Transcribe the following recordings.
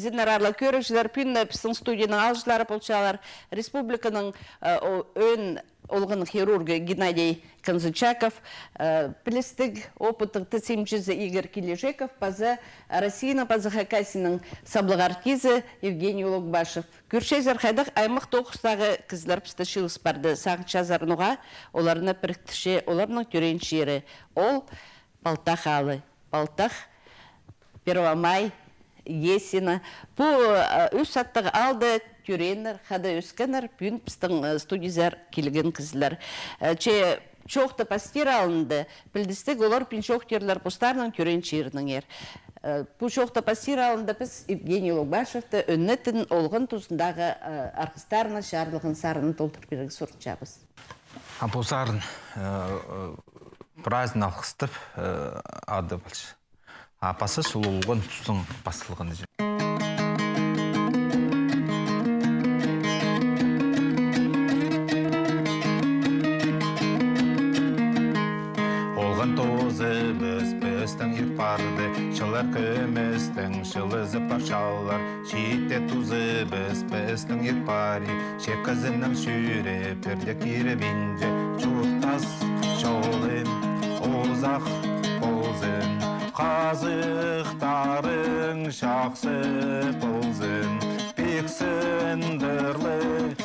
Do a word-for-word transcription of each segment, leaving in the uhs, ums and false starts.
Синнер, аарлығ кӧрігҷілер, пӱӱн пістің студияның аалҷылары полчалар республиканың, э, о-, ӧӧн олған хирургы Геннадий Конзычаков, э, пілістіг, опыттығ тіс эмҷізі Игорь Килижеков, паза Россияның, паза Хакасияның саблығ артизі Евгений Улугбашев. Кӧрчезер, хайдағ аймах тоғыстағы кізілер пісте чыылыс парды. Сағынчазар, ноға оларны піріктірче оларның тӧреен чирі. Ол Палтах аалы. Палтах, Первомай, Есина. Пу, э, ӱс аттығ аалда тӧрееннер, хада ӧскеннер, пӱӱн пістің, э, студиязар килген кізілер. Э, че чоохты пастир алнында пілдістіг, олар пӱӱн чоохтирлар постарының тӧреен чирінеңер. Э, пу чоохты пастир алнында піс Евгений Улугбашевті ӧнетін олған тузындағы, э, арғыстарына чарлығын сарынын толдыр пирерге сурынчабыс. А пу сарын, э, э, праздник алғыстап, э, ады полча. А пазы ол олған тузың пасталған. Олған тузыбыс пістің ит парды, чыллар кӧместең чылызып парчалар. Чиитте тузыбыс пістің ит пари, чек кізінің чӱрегі пірдее киребинче. Чуртас чолың узах ползын, хазыхтарың чахсы ползын, пик сындырлы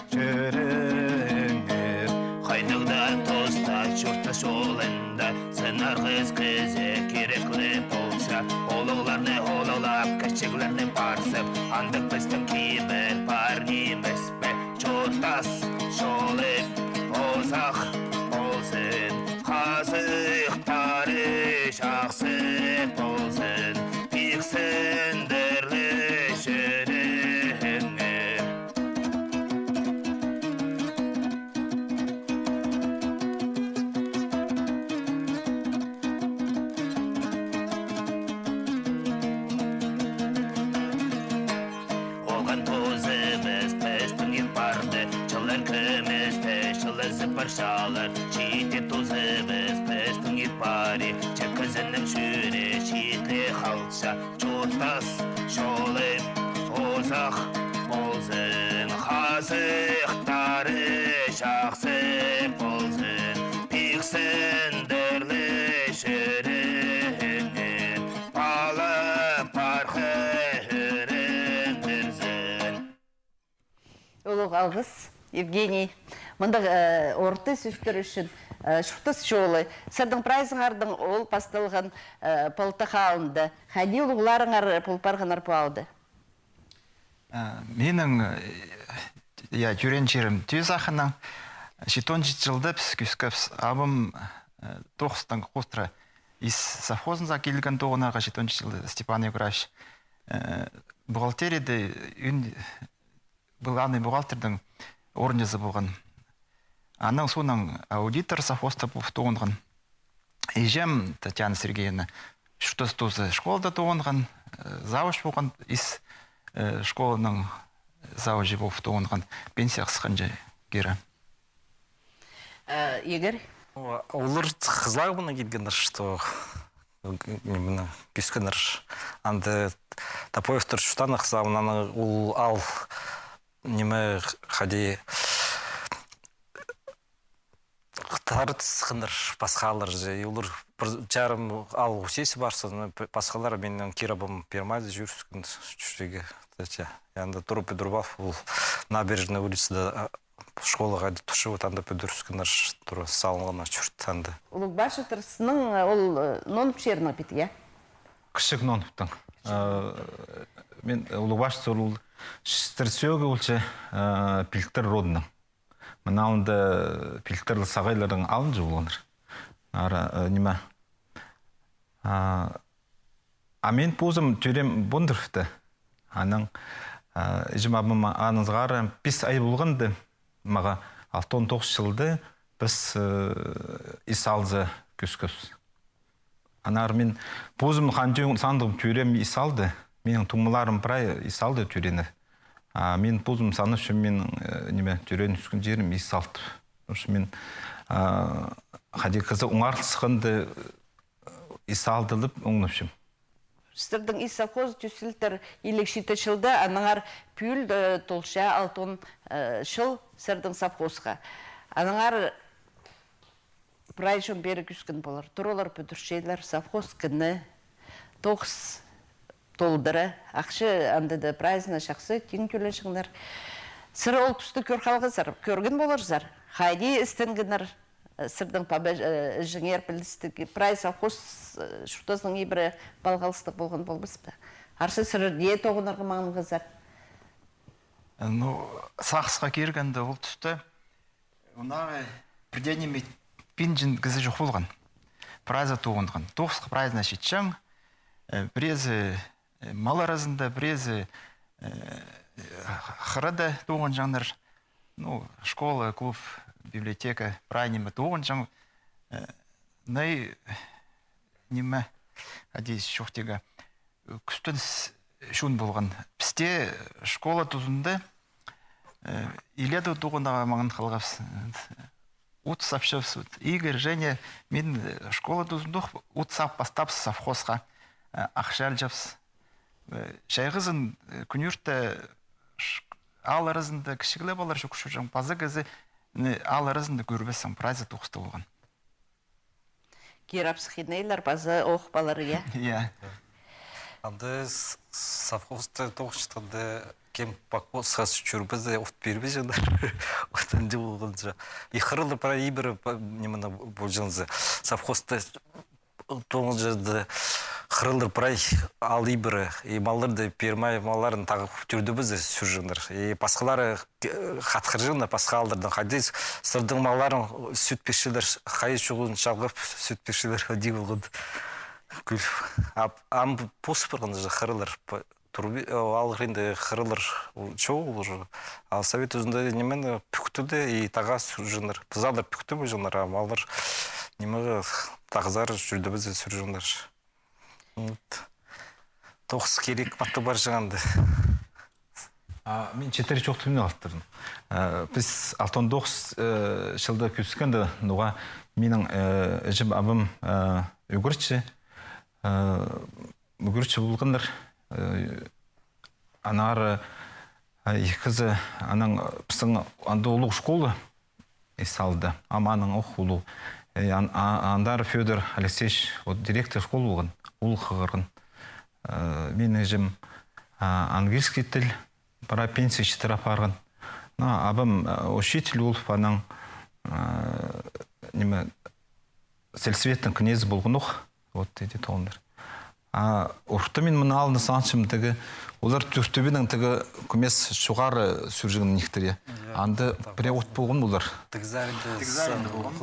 чӧріңер. Хайдағ даа туста чуртас чолында сыннар хыс кізі кирекли полча. Улуғларны улуғлап, кічіглерні парзып, андағ пістің кибір пар нимес пе? Чуртас чолың узах ползын, хазыхтары чахсы ползын, пик сындырлы чӧріңер. Олған тузыбыс пістің ит парды, чыллар кӧместе чылызып парчалар. Чиитте тузыбыс пістің ит пари, чек кізінің чӱрегі чиитлі халча. Чуртас чолың узах ползын, хазыхтары чахсы ползын, пик сындырлы чӧріңер, пала пархы ӧрін пирзін. Улуғ алғыс, Евгений. Мындағ, э, орта сӧстер ӱчӱн, э, чуртас чолы. Сірернің прайзыңардаң ол пасталған, э, Палтах аалында. Хайди улуғларыңар пол парғаннар пу аалда? Э, минің, э, я, тӧреен чирім Тӧӧ саханаң. Читон чит чылда піс кӧскебіс, абам, э, тоғыстаң хостыра Ис совхозынзар килген тоғынарға, читон чит чылда Степан Евграфович. Э, бухгалтерияда ӧӧн главный бухгалтердің орынҷызы полған. Анаң соонаң аудитор совхозта полып тоғынған. Иҷем Татьяна Сергеевна чуртас тузы школада тоғынған, э, завуч полған, Ис, э, школаның завучы полып тоғынған, пенсияға сыхханҷа кире. Э, Игорь? Олар хызылларынаң килгеннер, что, ниме, кӧскеннер. Анда Топоевтер чуртааннар хызылларынаң, ол аал, ниме, хайди, тарыдысханнар пасхалар же. И олар пір чарым аал ӱсче парза, ну, п-, пасхалар, минің кирі абам Первомайда чӧріскен, чӧрче. Анда тура пӱдіріп ап, ол Набережная улицада, а, школаға хайди турча, вот анда пӱдіріскеннер, тура салынған чурт анда. Улуғбашевтер, сінің, э, ол, э, Нонып чирінең пит, я? Кічіг Ноныптың. Э, мин, э, Улуғбашевтер, ол чистер сӧӧгі полча, э, Пилтер родының. Мына алнында Пилтерлер сағайларның алынҷа полғаннар. Ара, э, ниме. А, а мин позым тӧреем Бондаревта. Анаң, а, іҷем-абам анзы хара пис ай полғанда, мағаа алтон тоғыс чылда піс, э, Ис аалзар кӧскебіс. Аннаңар мин позым хан тӧ-, сандығым тӧреем Ис аалда, минің туңмаларым прай Ис аалда тӧрееннер. А мин позым санапчам, минің, э, ниме, тӧреен ӧскен чирім Ис аал тіп. Потому что мин, а, хайди кізі оңарылысханда, э, Ис аалда тіп оңнапчам. Сірернің ис совхоз тӧстелтір илиг читі чылда, аннаңар пӱӱл, э, толча алтон, э, чыл сірернің совхозха. Аннаңар прай чон пеер кӧскен полар. Туралар пӱдірчелер, совхоз кіні, тоғыс толдыра, ахча анда даа прайзына чахсы, тиң тӧлеҷеңнер. Сірер ол туста кӧр халғазар, кӧрген поларзар. Хайди істенгеннер, э, сірернің паба, э, іҷеңер пілдістіг, прай совхоз, э, чуртазының ибіре палғалыстығ полған полбас па? Арса сірер дее тоғынарға маңнанғазар. Ну, сағысха киргенде ол туста, ондағы пірдее ниме пинҷін кізі чох полған. Прайзы тоғынған. Тоғысха прайзына читчең, э, пірезі, э, мал аразында, пірезі, э, хырада тоғынҷаңнар. Ну, школа, клуб, библиотека, прай ниме тоғынҷаң. Э, най ниме, адис чох тигі. Кӱстеніс чон полған. Пісте школа тузында, э, иледе тоғынарға маңнан халғабыс. От сапчабыс, от. Игорь, Женя, мин, э, школа тузында ох от сап пастабыс совхозха, э, ахча алчабыс. Э, чайғызын, э, кӱнӧрте ш-, аал аразында кічігле палалар чох чӧрҷең, паза кізі, не, аал аразында кӧрбессің, прайзы тоғыста полған. Кирапсых инейлер паза ох палалар, я? Я. Анда с-, совхозта тоғынчатханда кем покосха чӧрбезе, от пирбеҷеңнер. От анда полғанҷа. И хырылар прай ибіре, па-, ниме полҷаңза. Совхозта тоғынчатханда хырылар прай аал ибіре. И малларны, пирмай малларын тағ тӧрдебезе сӱрҷеңнер. И пасхалары хатхырҷаңнар пасха ааллардаң. Хайди сірернің малларың сӱт пирчелер, хай чоғын чалғап сӱт пирчелер, хайди полған. Кӱл. А, ам пос парған же хырылар. П-, турбин, о, аал хыринда хырылар чоғыл уже. А совет тузында нимені пӱктілер и тағ сӱрҷеңнер. Пызалар пӱкті полҷаңнар, а маллар нимеге тағзар тӧрдебезе сӱрҷеңнер. Вот. Тоғыс кирек матты парҷаң анда. А мин читіре чоохтап ниме алтырын. Э, піс алтон тоғыс, э, чылда кӧскенде, ноға минің, э, іҷем-абам, э, ӱгретчі, э, ӱгретчі полғаннар, э, аннаңар, э, ікізі, анаң, э, пістің анда улуғ школа, ис аалда. Ам аның ох улуғ. Э, ан-, а-, андар Фёдор Алексеевич, вот, директор школы полған, улуғ хығырған. Э, минің іҷем, а, английский тіл, прай пенсия читіре апарған. Ну, абам, э, учитель полып, анаң, э, ниме, сельсоветтің кнезі полған ох. Вот, иди тоғындар. А орта мин мына алны санчым тігі, олар Тӧртөбенің тігі кӧмес чоғары сӱрҷең никтіре. Анда пірее от полған олар. Тігі саринда. Тігі саринда полған.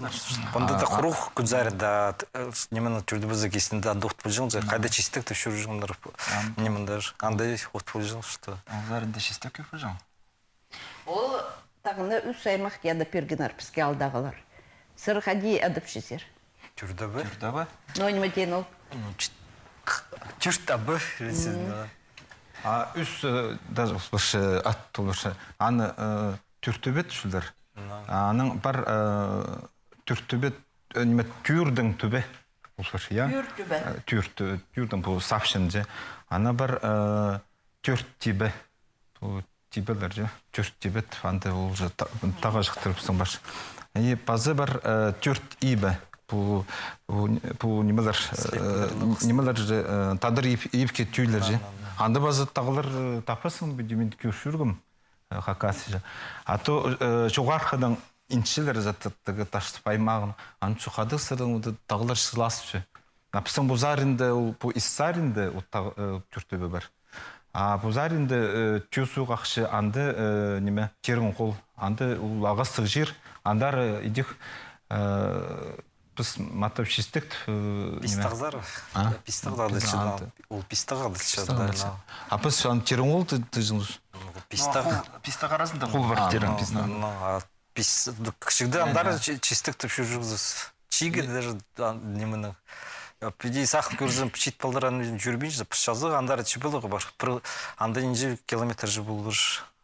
Мында да хуруғ кӱн саринда, т-, э, с-, нименің Тӧртөбезі кистінде анда от полҷаң, хайда чистек тіп сӱрҷеңнер, нименде, анда от полҷаң, что. Ол саринда чистек кӧп полҷаң. Ол тағны ӱс аймах тее адап пиргеннер піске аалдағылар. Сірер хайди адапчазар? Тӧртөбе. Тӧртөбе. Но ниме теен ол? Ну, ч-, Тӧртөбе, весе, да. А ӱс, э, даже ол пір, э, ат ол пір, э, аны, э, Тӧртөбе тіпчелер. А анаң пар, э, Тӧртөбе, э, ниме, Тӧрдің тӱбе. Ол пір, я? Тӧр тӱбе. Э, тӧр тӱ-, Тӧрдің пу сапчын же. Ана пар, э, Тӧрт тибе. Пу тибелер же, Тӧрт тибе, анда ол же та-, тағ чыхтырыбыстың пар. И пазы пар, э, Тӧрт ибе. Пу, пу, пу нимелер, э, нимелер же, э, тадар иб-, ибке тӧллер же. Анда пазы тағлар, э, таппассың ба, мин кӧр чӧргем, э, Хакасия же. А то, э, чоғархыдаң инчелер же т-, тігі Таштып аймағын, аны чоохтадығ сырдың, вот, тағлар чыласча. А пістің пу саринда, ол, пу ис саринда, вот, тағ-, э, Тӧртөбе пар. А пу саринда, э, Тӧӧ суғ ахча, анда, э, ниме, Тирің хол, анда ол ағастығ чир, андар, э, идӧк, э, піс матап чистек, э, ниме. Пистағзар. А? Пистағзар, ол пистағ адалча. А піс аны Тирің хол тіҷеңміс. Пистағ. Пистағ аразында хол пар, Тирің. Пистағ. Пис-, кічігде андар чи-, чистек тіп чӧрҷеңміс. Чиге даже, а, нименің. Я, піди сағын кӧрзем, пічет палалар аны чӧрбинче, піс чазағ андар чибеліг пар. Пір, анда нинҷе километр же полар.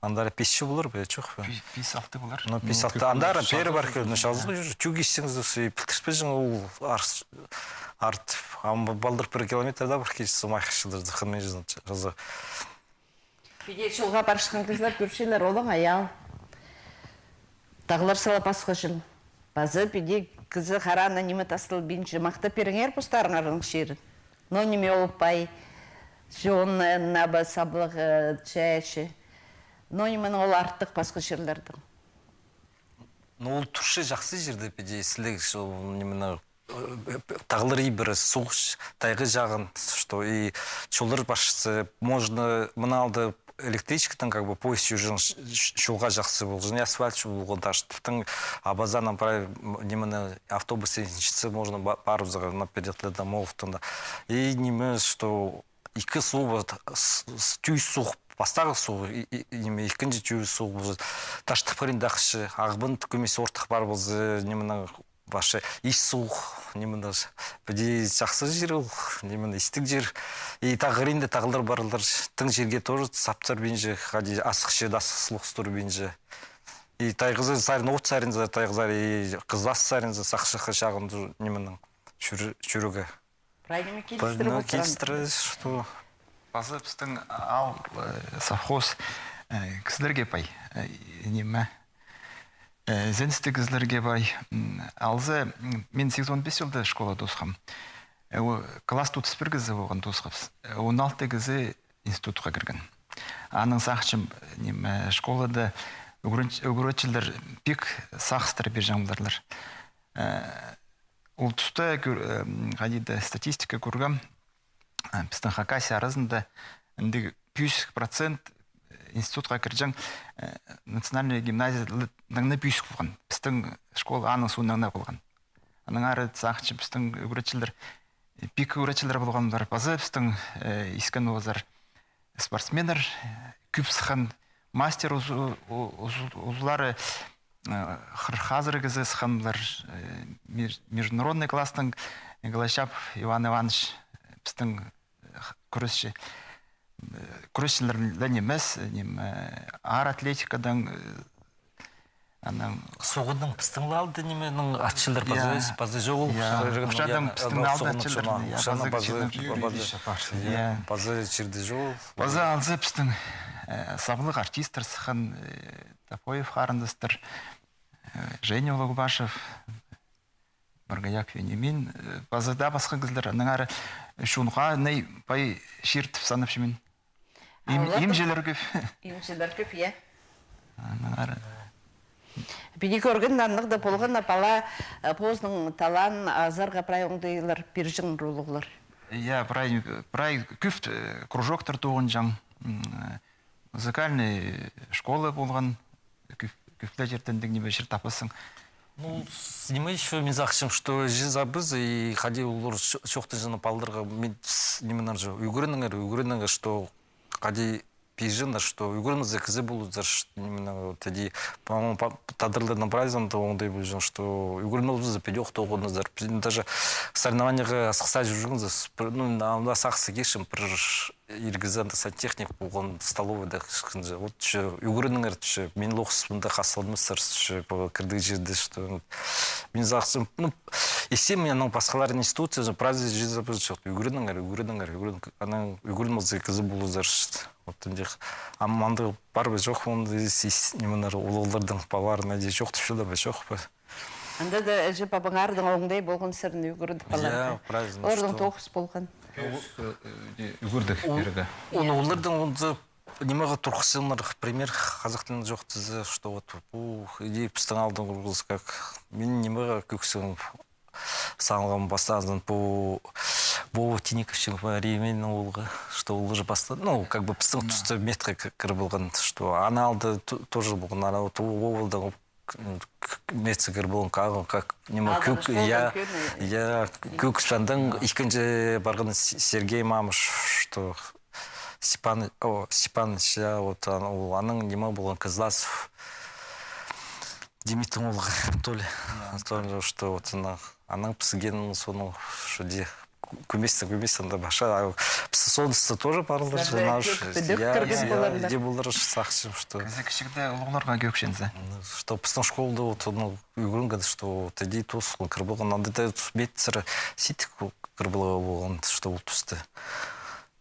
Андар пис чыл полар ба, чох па? Пис-алты полар. Ну, пис-алты. Андар пеер пар килді, ну, чазылып чӧр. Чӱгӱрчезің, пілдірбеҷең, ол арт, ам балдыр пір километрда пар килче, сымах чылдырды, хынминчезің, чазы. Піди чолға парчатхан кізілер кӧрчелер, олаң аял. Тағлар сала пасхаҷаң. Паза піди кізі хараны ниме тасталбинча, махтап пиріңер постарыңарның чирін. Но ниме ол пай, чон, э, наба саблығ, э, чайаачы. Но ниме ол артых пасха чирлердең. Ну, ол турча чахсы чирде, піди, сіліг, ол ниме, э, тағлар ибіре суғ, тайға чағын, что и чоллар парчатса, можно, мына алды электричкадаң, как бы, поезд чӧрҷең, ч-, ч-, чолға чахсы полҷаң, асфальт чол полған, даже тың Абазаның прай, м, ниме, автобус инчетсе, можно ба-, парыбызарға, на переделке домов тың да. И ниме, что ікі суғ, вот, с-, с-, тӧӧй суғ, пастағы суғ, и, и, и ниме, ікінҷі тӧӧй суғ, вот, таштап хырин тахчы, Ағбан кӧмес ортых пар полза, нименің, вообще, ис суғ, ниме, даже, піди чахсы чир ол, ниме, истіг чир. И тағ хыринда тағлар парлар, тың чирге тоже саптырбинча, хайди, асхыс чирде асхыс лох турбинча. И тайғазар, сарин, от саринзар, тайғазар, и хызлас саринзар, сахчахха чағын, нименің, чӱр-, чӱрерге. Прай ниме килістіре, ну, полтыран килістіре, что. Паза пістің аал, э, совхоз, э, кізілерге пай, э, ниме, э, ізеністіг кізілерге пай. М, алза, м, мин сигізон пис чылда школа тоосхам. Э, о, класс отыс пір кізі полған тоосхабыс. Э, он алты кізі институтха кірген. Анаң сағынчам, ниме, школада ӱгрен-, ӱгретчілер пик сағыстар пирҷең поларлар. Э, Ол туста кӧр-, м, хайди даа статистика кӧргем, а, пістің Хакасия аразында андағ пӱӱс процент институтха кірҷең, э, национальная гимназиядаң на пӱӱс полған. Пістің школа аның соонаң на полған. Анаң ары сағынчам, пістің ӱгретчілер, э, пик ӱгретчілер полғаннар. Паза пістің, э, искен озар спортсменнер, э, кӧп сыххан, мастер узу-, у-, узу-, узулары, э, хыр хазыр кізі сыхханнар, э, мир-, международный класстың, э, Глачап Иван Иванович, э, пістің, э, х-, кӱресчі, э, кӱресчілер ле нимес, э, ним, э, аар атлетикадаң, э, Анаң суғның пістің ле алды нименің атчылар паза, паза чоғыл. Охчадаң пістің ле алды атчылар, паза чирде чоғыл. Паза алза пістің, э, саблығ артисттер сыххан, э, Топоев харындастар, э, Женя Улугбашев, Боргояк Вениамин, э, паза даа пасха кізілер, анаң ары чонға най пай чир тіп санапчам мин. Им-, имҷілер кӧп. Имҷілер кӧп, я. Анаң ары. Піди кӧрген, андағ даа полған на, пала, э, позының талаанын азарға прай оңдайлар пирҷең, улуғлар. Я, прай, прай кӧп, э, кружоктар тоғынҷаң, м, э, музыкальный школа полған, кӧп-, кӧп ле чирден тың ниме чир таппассың. Ну, с-, ниме ещё мин сағынчам, что чазабыс, и хайди олар чо-, чоохтанҷаңнар палаларға, мин с-, ниме нанҷа, ӱгреніңер, ӱгреніңер, что хайди пирҷеңнер, что ӱгренмезе кізі поларзар, ш-, ниме нанҷа, вот, иди, по-моему, па-, тадарларның прайзында оңдай полҷаң, что ӱгренмезе, піди ох тоғынарзар. Пістің даже соревнованиеға асхыса чӧрҷеңнер, с-, пір, ну, анда сағыс кирчем, пір ир кізі анда сантехник полған, столовайда кічкенҷе. Вот, че, ӱгреніңер, че, мин лох мында хазылмастар, че, пу кірдіг чирде, что, мин сағынчам, ну, и всем, анаң пасхалар институция, прайзы чазабыс, ӱгреніңер, ӱгреніңер, ӱгрен-, анаң ӱгренмезе кізі поларзар, вот, андағ. Ам андағ пар ба, чох па, андағ ис-, ис-, ниме нанҷа, улуғларның палаларына даа чох тіпчелер бе, чох па? Анда даа іҷе-пабаңарның оңдай полған сірерні ӱгредіп аларға. Я, правильно. Оларның тоғыс полған. Ӱгредіг пирерге. Ол, оларның онзы нимеге турғысчаңнар, пример, хазах тілінде чоохтаза, что вот, пу, иди пістің аалдаң турғыс, как, мин нимеге кӧксім сағынғам пастазын, пу, Вова Тиниковичтің, пу, Реминнің оолғы, что ол уже пастады, ну, как бы пістің туста метке кір-, кіріп алған, что ана аалда ту-, тоже полған, ана вот Вовадаң к-, к-, мецегер полған, как, как, ниме, кӧк, я, я, кӧк сандаң ікінҷі парған С-, Сергей Мамыш, что Степан, о, Степаныч, я, вот, ан-, ол, аның ниме полған, Кызласов Демидтің оолғы, Толя. Толя, что вот, анаң, анаң піскен соның, что де, кӧместең, кӧместең анда паза, а, піс соонда тоже парылар. Сірерге кӧк пӱдік кірген поларлар. Иди полар, сағынчам, что. Кізі кічігде улуғларға кӧкшензе. Что пістің школада вот, ну, ӱгренген, что вот иди тус кір полған, анда даа тус пеер сидік кір полған, что ол туста.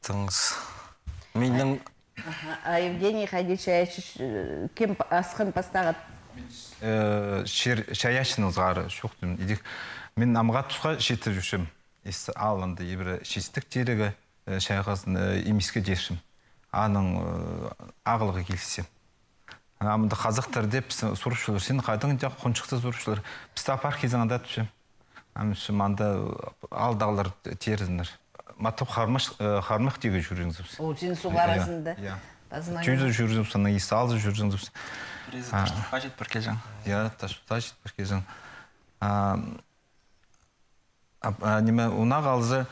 Тыңыс. Минің Аха. А Евгений хайди чайаачы, э, кем п-, асхан пастағы? Э, чир-, чайаачының ызғары чоохтым. Идӧк, мин амға тусха читіп чӧрчем. Ис алында ибіре чистек тирігі, э, чайғазын, э, имиске тирчем. Аның, э, ағылығы килісче. Ана мында хазахтар тіп сурапчалар: син хайдаң тее, хонҷыхты сурапчалар. Пісті апар килзең анда тіпчем. Ам сім анда аалдағылар тирзіннер. Матап хармах, э, хармах тирге чӧргензібіс. Ол син суғ аразында. Я. Тӱзі чӧргензібіс, ана ис алза чӧргензібіс. Пірезі Таштыхха чит пар килҷең. Я, Таштыхха чит пар килҷең. А, а, а, ниме, унаға алза,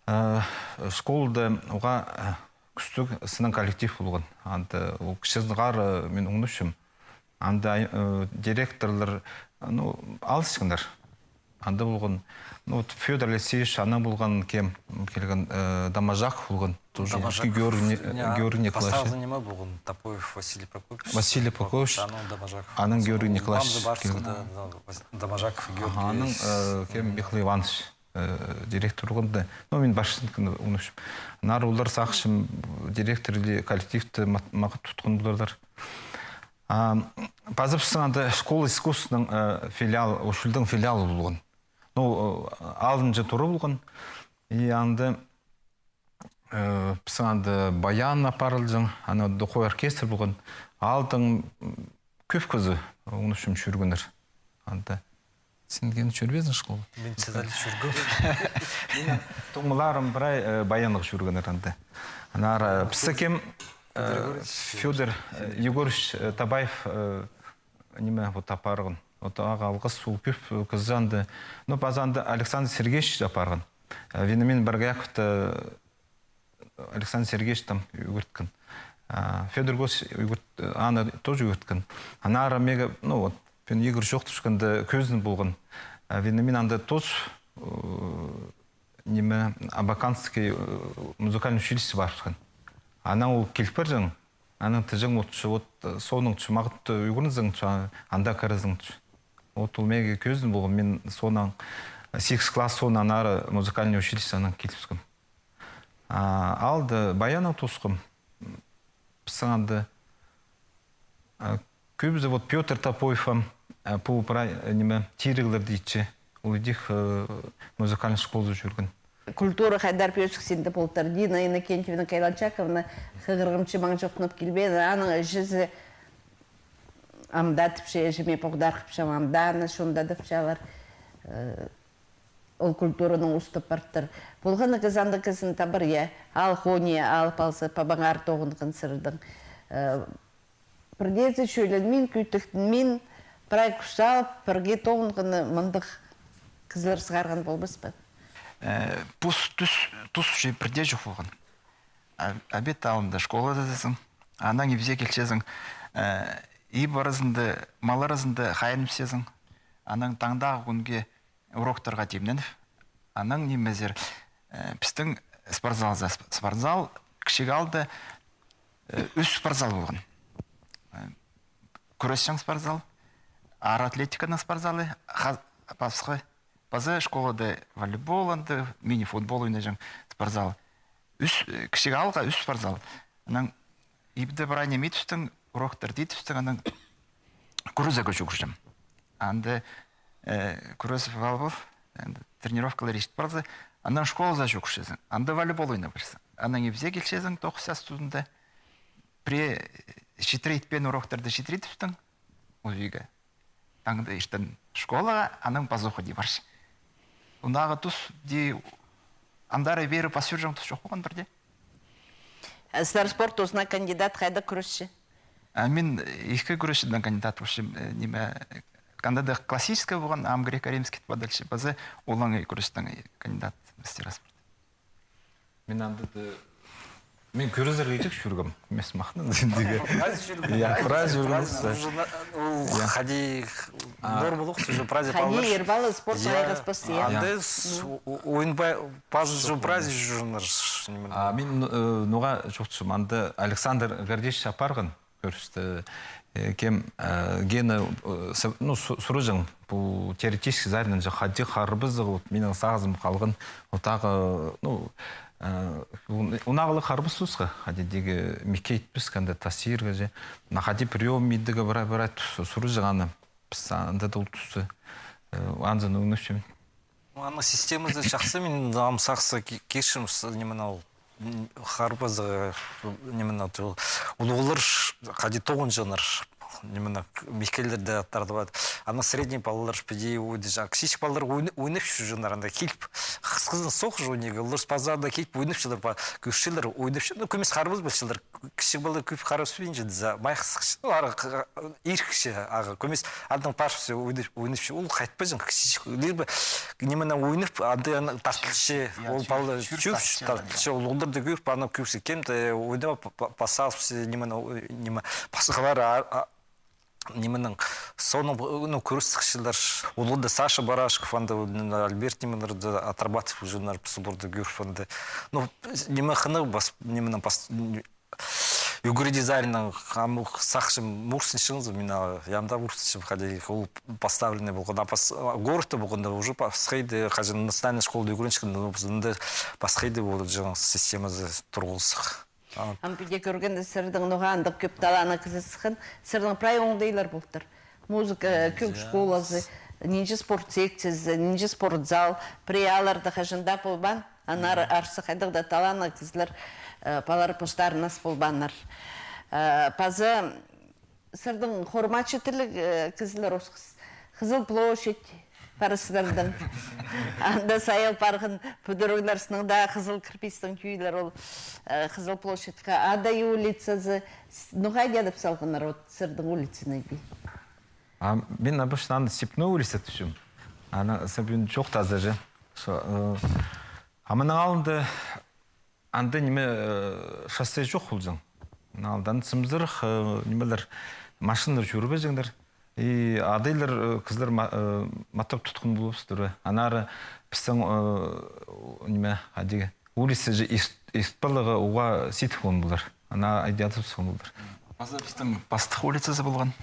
э, школада уғаа, э, кӱстіг сыннаң коллектив полған. Анда ол кічізінеңер, э, мин оңнапчам. Анда, э, директорлар, ну, алысчаңнар. Анда полған, ну, вот Фёдор Алексеевич, анаң полған кем, килген, э, Доможаков полған, тоже Георгий Ни-, Георгий Николаевич. Пастағы ниме полған, Топоев Василий Прокопьевич. Василий Прокопьевич, анаң Доможаков. Анаң Георгий Николаевич килген. Доможаков Георгий. Анаң, э, кем, Михаил Иванович, э, директор полғанда, ну, мин пасчатхан, оңнапчам. Аннаңар олар, сағынчам, директор или коллективті мат-, мағат тутхан поларлар. А, паза пістің анда школа искусствоның, э, филиал, училищенің филиалы полған. Ну, э, алтынҷы туры полған. И анда, э, пістің анда баян апарылҷаң, ана духовой оркестр полған. Аалдаң, м, кӧп кізі, оңнапчам, чӧргеннер. Анда Син кем чӧрбезің школа? Мин сідерні чӧргем. Минің туңмаларым прай, э, баянға чӧргеннер анда. Аннаңар, э, пісті кем, э, Фёдор Егорович, э, Табаев, э, ниме, вот апарған. Вот ағаа алғыс, ол кӧп, э, кізі анда. Ну, паза анда Александр Сергеевич апарған. Э, Вениамин Боргояковты Александр Сергеевич там ӱгреткен. А, Фёдор Егорович ӱгрет-, аны тоже ӱгреткен. Аннаңар мағаа, ну вот, пӱӱн Игорь чоохтапчатханда кӧзідім полған. А, Вениамин анда тоже, э, ниме, Абаканский, э, музыкальный училище парыбысхан. Анаң ол киліп парҷаң, анаң тіҷең, вот, че, вот, э, соонаң, че, мағат, э, ӱгрензең, че, анда кірезің, че. Вот ол мағаа кӧзідім полған, мин соонаң, э, сигіс класс соонаң аннаңар музыкальный училище анаң килібіскем. А, алды баяннаң тоосхам. Пістің анда, а, кӧбізі вот Пётр Топоев ам, а, пу прай, а, ниме, тиріглерді итче. Ол идӧк, э, музыкальный школазар чӧрген. Культура хайдар пӧзік синде полтыр. Дина Иннокентьевна Кайланчаковна хығырғам чи маң чоохтанып килбеен, аның іҷезі амда тіпче, іҷеме поғдархапчам, амда аны чонда тіпчелер. Э, Ол культуранаң устап партыр. Полған на кізі андағ кізіні табар, я. Ал хония, ал палза, пабаңар тоғынған сірернің. Э, пірдеезі чӧлен, мин кӧтіктен, мин прай кӱс алып, пірге тоғынғаны мындағ кізілер сығарған полбас па? Э, пос тус, тус уже пірдее чох полған. А-, обед алнында школада тізең, анаң ибзе килчезің, э, иб аразында, мал аразында хайынып тізең, анаң таңдағы кӱнге уроктарға тимненіп, анаң нимезер, э, пістің спортзалзар, сп-, спортзал кічіг аалда, э, ӱс спортзал полған. Э, кӱресчең спортзал, аар атлетиканың спортзалы, ха-, пасха, паза школада волейбол анда, мини-футбол ойнаҷаң спортзал. Ӱс, э, кічіг аалға ӱс спортзал. Анаң ибде прай ниме ит тӱстең, уроктар ит тӱстең, анаң кӱрезерге чӱгӱрчем. Анда, э, кӱрезіп алып, анда тренировкалар ит парза, анаң школазар чӱгӱрчезің, анда волейбол ойнап парза. Анаң ибзе килчезің тоғыс час тузында. Пірее, э, читіре итпеен уроктарны читіре ит тӱстең, ол ӱйге. Таңда иртен школаға, анаң пазох иди парча. Ондағы тус иди, андар-пеер пас чӧрҷең тус чох полған пірдее. Э, сірер спорт тузына кандидат хайдағ кӱресчі? А мин ікі кӱресчідең кандидат, в общем, э, ниме, анда даа классический полған, ам греко-римский тіп адалча, паза олаңай кӱрестең кандидат мастера спорта. Мин анда даа, мин кӱрезерге идӧк чӧргем, мес махтан, синдегі. Прайзы чӧрген. Я, прайзы чӧрген. Прайзы чӧрген. Ол хайди Норма полох, уже праздник палалар. Хайди, ир пала спорт, я, айғаспас, я. Анда с-, о-, о-, ойын па-, пазы уже праздник уже ныр, ниме. А мин, э, ноға чоохтапчам, анда Александр Гордеевич апарған, кӧрісті, э, кем, э, Гена, э, с-, ну, су-, сурҷаң, пу теоретический саринаң же хайди харбазығ, вот, минің сағызым халған, вот тағы, ну, э, он-, он ағылы харбас тусха, хайди тигі микейтпіс, канда тасирға же, на хайди приём идігі бара, бара, су-, сурҷаң аны. Піс анда да ол тусты, э, анзын ӧңнепчем. Аның системазы чахсы, мин ам сағысха ки-, кирчем, с-, ниме ол, м, харбазығ, ниме ол, улуғлар хайди тоғынҷаңнар, ниме, к-, микейлерде аттарды бар. Анаң средний палалар піди ойнаҷаң, кічіҷек палалар ойны-, ойнапчаңнар, анда киліп, хыс-хызын соох же ойнирға, олар паза анда киліп ойнапчаңнар, па, кӧрчеңнер, ойнапчаңнар, ну, кӧмес харбас полчаңнар. Кічіг пала кӧп харбаспинча, за, майхсыхча. Ну, ары х-, ирікче, ағаа. Кӧмес, андағ парыбысча, ойнап, ойнапча, ол хайтпаҷаң, кічіҷек. Лишь бы, ниме, ойнап, анда, анда тартылча, я, ол пала чӧр, чӧр, чӧр тартылча, тартылча. Ол оларда кӧр, аны кӧрсе, кем-де ойнап, па-, па-, пасалыпча, ниме, ой, ниме, пасхалар, а, а, нименің, соның, ну, кӧріс сыхчалар. Оларда Саша Барашков, анда, Альберт, нимелерді отрабатывать полҷаңнар, піс оларда кӧр, анда. Ну, ниме, хынығ пас, нименің пас, Югридизайнның, ам, сағынчам, ӱгренчеңзер, мин, а, ямда ӱгренчем, хайди, ол поставленный полған. А пас-, а, городта полғанда уже пасха иді, хайди, национальный школада ӱгренчеткенде, ну, піс анда пасха иді полҷаң системазы турғызых. А. Ам піди кӧргенде, сірернің ноға андағ кӧп таланнығ кізі сыххан, сірернің прай оңдайлар полтыр. Музыка, э, кӧг школазы, нинҷе спорт секциязы, нинҷе спортзал, пірее аларда хаҷан даа полбаан, аннаңар арса хайдағ даа таланнығ кізілер, э, палалар постары ас полбааннар. Э, паза сірернің хормачы тіліг, э, кізілер осхас. Хызыл площадь, парыстардаң. Анда саял парған пӱдіріглер, сыннаң даа хызыл кірпістең тӧӧйлер ол, э, Хызыл площадьха, Адай улицазы. С-, ну, хайди адап салғаннар, вот, сірернің улицаны, би. А мин обычно аны Степной улица тіпчем. Аны сабин чоохтаза же. Со, э, а мының алнында анда ниме, э, шоссе чох полҷаң. Мының алнында сымзырах, э, нимелер, машиналар чӧрбеҷеңнер. И адайлар, э, кізілер ма-, э, матап тутхан полыбыстыр. Аннаңар пістің, э, ниме, хайди, улица же ис-, ис палаға уғаа сидік полған полар. Ана айдадып салған полар. Паза пістің Пастых улицазы полған.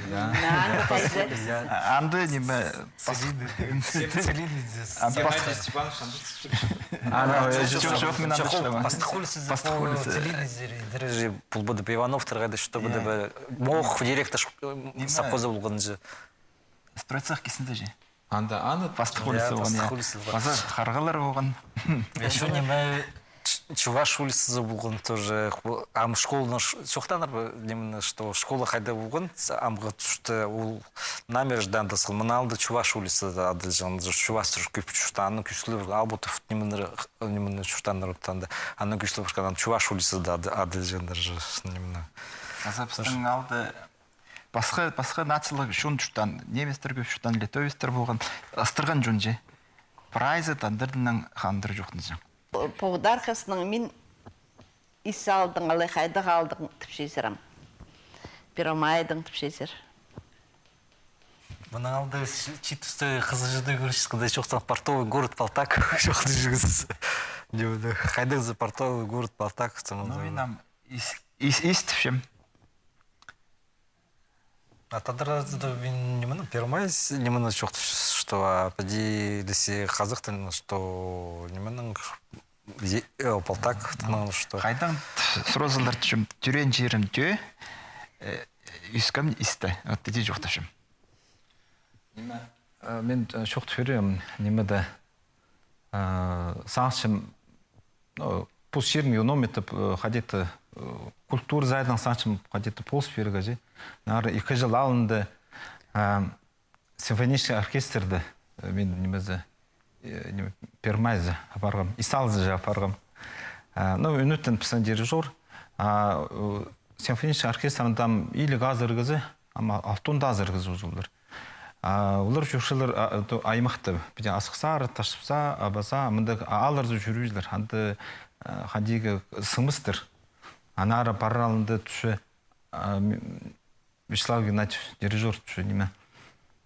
Я. Анда хайди? А, анда ниме, Пастых. Целинный. Анда Пастых. Ана, э, чох, чох, чох, мин анда чох, читамаам. Пастых улицазы, Пастых улицазы. Целинный дережи полбады, Ивановтар хайди, чтобы да, мох директор ш-, м, совхоза полған же. Стройцех кистінде же. Анда, анда Пастых улица полған, я. Паза харғалар полған. Ещё ниме, Ч-, Чуваш улицазы полған тоже. Ам школаны ш-, чоохтааннар ба, ниме, что школа хайда полған, амғы туста ол набережнада сыл, мына алды Чуваш улицазы адалҷаң, чуваш кӧп чуртаан, аның кӱстіг, Албутов, ниме, ниме, чуртааннар анда. Аның кӱстіг, Чуваш улицазы адалҷаңнар же, ниме. Паза пістің алды пасха, пасха нациялығ чон чуртаан, немецтер кӧп чуртаан, литовецтер полған, ыстырған чон че. Прайзы тандырдынаң хандыр чоохтанҷаң. По-, поғдархазынаң мин ис алдым, алай хайдағ алдың тіпчезер ам. Первомайдың тіпчезер. Мының алды чи-, чиит туста хызыҷыда кӧрчеткенде чоохтаан портовый город Палтак чоохтаҷаңзар. Хайдағ за портовый город Палтак, ну, мин ам ис-, ис-, ис тіпчем. А тадарда мин ниме, Первомай, ниме чоохтапча, что, а, піди десе хазахтың, что нименің, е-, э, Палтак, что. Хайдаң сразу тіпчем, тӧреен чирім Тӧӧ, э, ӧскем Исте. Вот піди чоохтапчам. Ниме, э, мин, э, чоохтап пирем, ниме дее, э, сағынчам, ну, пу чирні ӧңнем итіп, э, хайди-да, э, культура саринаң сағынчам хайди-да полыс пирерге чи. Нары ікі чыл алнында, э, симфонический оркестрді, э, мин нимезі, э, ниме, Первомайзы апарғам, ис алзы же апарғам. Э, ну, ӱнетін пістің дирижёр, а, э, симфонический оркестрнің там илиг азыра кізі, ам алтон азыра кізі уже олар. А, олар чӧрчелер, а, то аймахта, піди Асхыссар, Ташпызар, Абазар, мындағ, а, аалларзар чӧрҷелер. Анда, а, хайди-да сыхмастыр. Аннаңар парар алнында тӱсче, а, м, Вячеслав Игнатьевич, дирижёр тӱсче, ниме.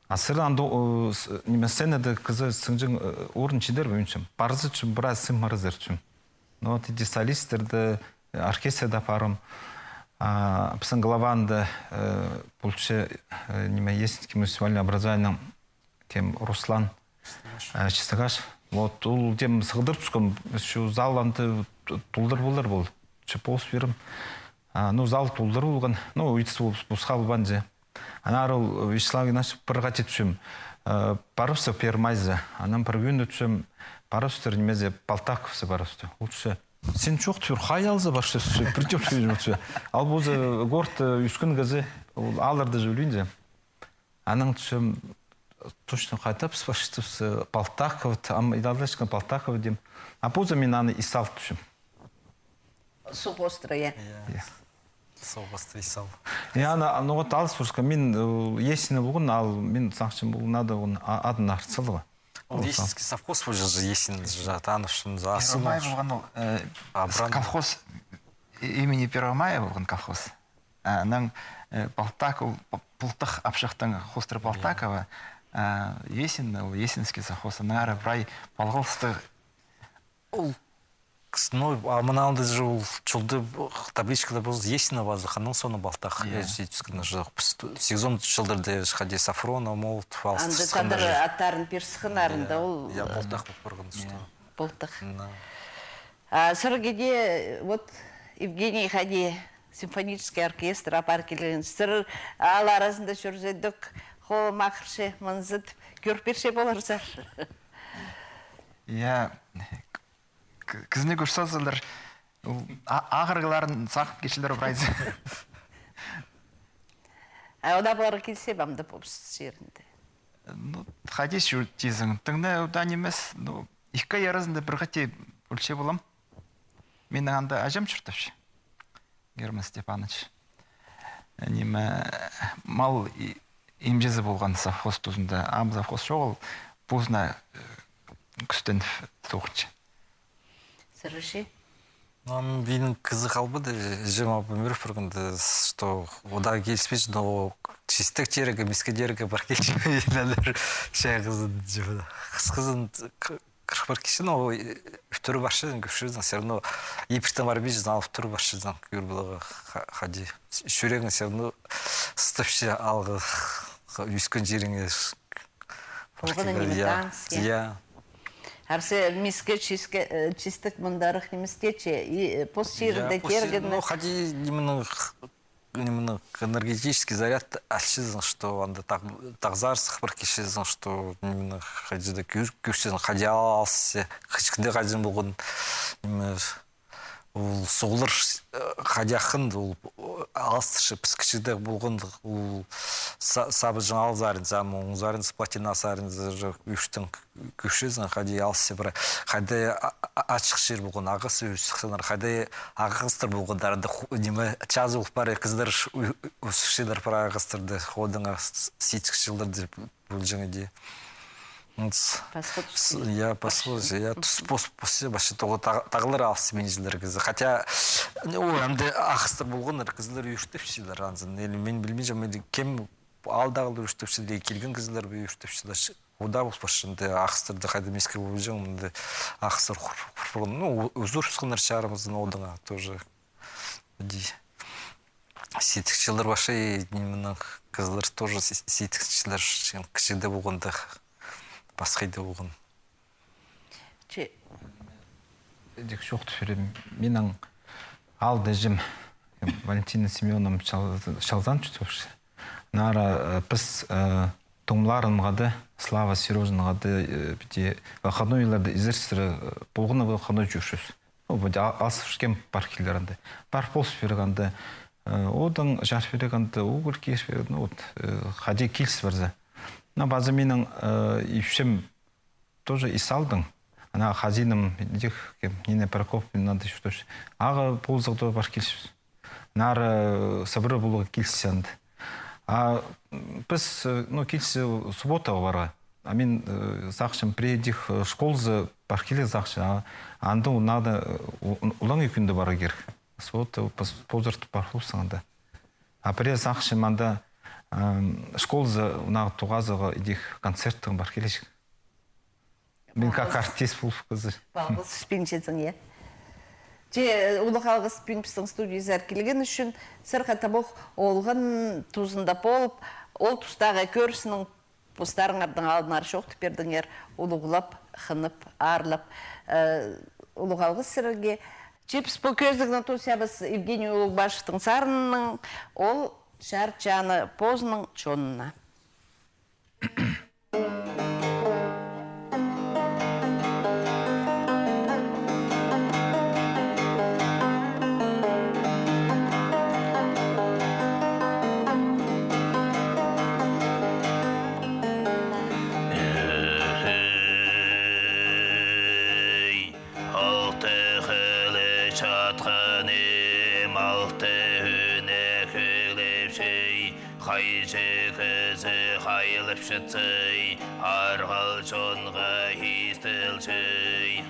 А сірер анда, э, с-, ниме, сценада кізі сынҷаң, э, орын читер бе, мин тӱсчем. Парза тӱсчем, прай сыймарзар тӱсчем. Ну вот, иди солистерді, э, оркестрді апарам. А пістің главаның, э, полча, э, ниме, Есинский муниципальный образованиенің, кем, Руслан, э, Чистогаш. Вот, ол тем сығдырып тӱскен, чу зал анда толдыр полар пол. Че полыс пирем. А, ну, зал толдыр полған. Ну, итіс пос-, посха полбанҷа. Аннаңар ол Вячеслав Игнатьевич пір хати тӱсчем, э, парыбыстыр Первомайзар. Анаң пір кӱн тӱсчем, парыбыстыр нимезер, Полтаковзар парыбыстыр. Ол тӱсче: «Сен чох, тӱр, хайалза парча, тӱсче, пірдее тӱсче, тӱсче». Ал позы городта ӧскен кізі, ол аалларда чӧрбинче. Анаң тӱсчем, точно хайда піс парчабыс, тӱсче, Полтаковзар, ам идеаллашкан Полтаковзар тим. А позы мин аны ис ал тӱсчем. Суғ хоостыра, я. Я. Я. Суғ хоостыра ис ал. Я, ана, ну вот алыс просто, мин, э, Есинде полған, ал мин сағынчам, ол надо, он а-, адын артыс саларға. Ол Есинский совхоз полҷаң, Есин, танып, шын, Первомай полған ол, э, а, с-, Бран- колхоз, и-, имени Первомая полған колхоз. А, анаң, э, Полтаков, П-, Пултых апчахтың хоостыра Полтаковзар, а, Есин, ол Есинский совхоз, аннаңар прай палғалыстығ. Ол кізі, ну, а мына анда же ол чолда табличкада позы Есина паза, анаң соонаң Полтах. Я. Э, сӧйткені же, піс ту-, сигізон чылларда хайди Сафронов, Молотов, анда алыстырысханнар тадар же. Аттарын пирісхеннер анда, я, ол, я, э, Полтах полып парған, я, что. Полтах. Да. А сірерге дее, вот, Евгений хайди симфонический оркестр апарып килген. Сірер аал аразында чӧрзердек, хо, махырча, мынзыт, кӧр пирче поларзар. Я, к-, кізіні кӧр салзалар, ол а-, ағырығларын сағып килчелер прайзы. А ол даа поларға килзе, ам даа пос чирінде. Ну, хайди чӧр тизің. Тың на, ол даа нимес, ну, ікі ай аразында пір хати полча полам. Минің анда аҷам чуртапча. Герман Степанович. Ниме, мал и-, имҷізі полған совхоз тузында. Ам совхоз чоғыл, позына, э, кӱстеніп тоғынча. Сірерҷе? Ам минің кізі халбады, іҷем абам ӧріп парғанда, что ол даа киліспинче, но чистек тирге, миске тирге пар килче, чағызын, хысхызын, к-, кір пар килче, но, э, ӱттӱр парчазың, кӧрчезің, всё равно ибіртең парбинчазың, ал ӱттӱр парчазың, кӧр поларға ха-, хайди. Чӱрегің всё равно сыстапча алғы ӧскен чиріңе. Полған ниме, таныс, я. Я. Арса миске, чиске, э, чистек мындарых нимес тее чи, и, э, пос чирінде, я, пос чир-, тиргені. Ну, хайди нименің, х-, нименің энергетический заряд алчазың, что анда тағ-, тағзар сых пар килчезің, что нименің хайди даа кӧр-, кӧрчезің, хайди ал-, алысча, кічігде хайди полған, ниме, ол суғлар, э, хайди ахынды, ол, э, алыстырча, піс кічігде полған, ол са-, сабыҷаң аал саринзар, ам оң саринзар, плотина саринзар, ӧртең кӧрчезің, хайди алысча пар, хайди а-, а-, ачых чир полған, ағас ӧс сыхханнар, хайди ағастар полғаннар, анда ху-, ниме, чазы пол пар, кізілер ш-, ӧ-, ӧ-, ӧсірчелер пар ағастарды, ходыңа с-, сидік чылларда полҷаң иди. С-, пасха тус, я, пасха, я, тус пос-, пос-, вообще тоғы тағ-, тағлар алысча минчелер кізі. Хотя, ну, анда ағастар полғаннар, кізілер ӧртепчелер анзын. Или мин пілбинчем, или кем аалдағылар ӧртепчелер, или килген кізілер бе ӧртепчелер. Ол даа пол парча, анда ағастарды хайди миске полҷаң, мында ағастар хур-, хур-, ну, у-, узур сыхханнар чарымызын одыңа тоже. Иди. Сидік чыллар пасха, и нименің кізілер тоже си-, сидік чыллар, кічігде полғанда пасха иди полған. Че. Идӧк чоохтап пирем. Минің аалда іҷем, Валентина Семёновна Чал-, Чалзан чуртапча. Аннаңар, э, піс, э, туңмаларымнаң хада, Слава Серёжиннаң хада, э, піди выходнойларда изерсіре, э, полған на выходной чӧрчебіс. Ну, піди а-, алыс кем пар килер анда. Пар полыс пирерге анда, э, одың чар пирерге анда, уголь кир пирерге, ну, вот, э, хайди киліс парза. Ну, паза минің, э, ипчім тоже ис алдың. Ана хазинам, идӧк, кем, Нина Прокопьевна, анда чуртапча. Ағаа полызығ даа пар килчебіс. Нары, э, сыбыра поларға килісче анда. А, м, піс, э, ну, килісче субботаға парарға. А мин, э, сағынчам, пірее идӧк, э, школазар пар килерге сағынчам. А анда надо, э, у-, у-, улуғ кӱнде парарға кирек. Суббота, пос-, позыртып пар поларзың анда. А пірее сағынчам, анда, Ам, школзар, мына тоғазарға идӧк концерттер пар, килҷек. Мин как артист полып кізі. Палғас, пӱспинчезің, я. Че, улуғ алғыс пӱӱн пістің студиязар килген ӱчӱн, сірерге табох олған тузында полып, ол тустағы кӧрісінең постарыңарның алнынар чоохтап пирдіңер, улуғлап, хынып, аарлап. Э, улуғ алғыс сірерге. Че піс пу кӧзідігні тоосчабыс Евгений Улугбашевтің сарынының, ол чарыт чааны позының чонына. Ей, алты хылы чатханым, алты ӱнек кӧглепчей, хайҷы кізі хайлапчатсай, арғал чонға истілчей.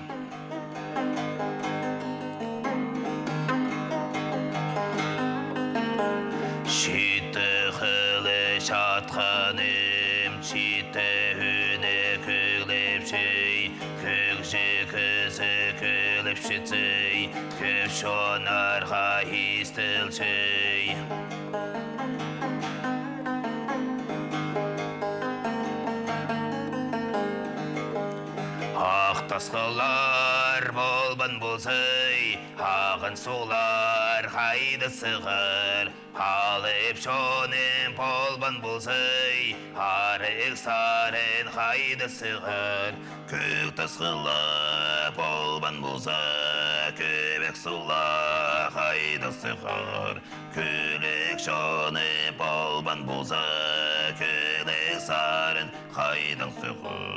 Читі хылы чатханым, читі ӱнек кӧглепчей, кӧгҷі кізі кӧглепчетсей, кӧп чоннарға истілчей. Ах тасхыллар полбан ползай, ағын суулар хайда сығар? Алып чоным полбан ползай, арығ сарын хайда сығар? Кӧк тасхыллар полбан полза, кӧбік суулар хайда сығар? Кӧлік чоным полбан полза, кӧлік сарын хайдаң сығай?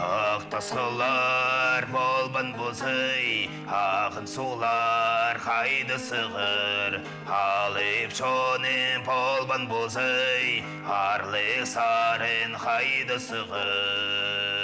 Ах тасхыллар полбан ползай, ағын суулар хайда сығар? Алып чоным полбан ползай, арығ сарын хайда сығар?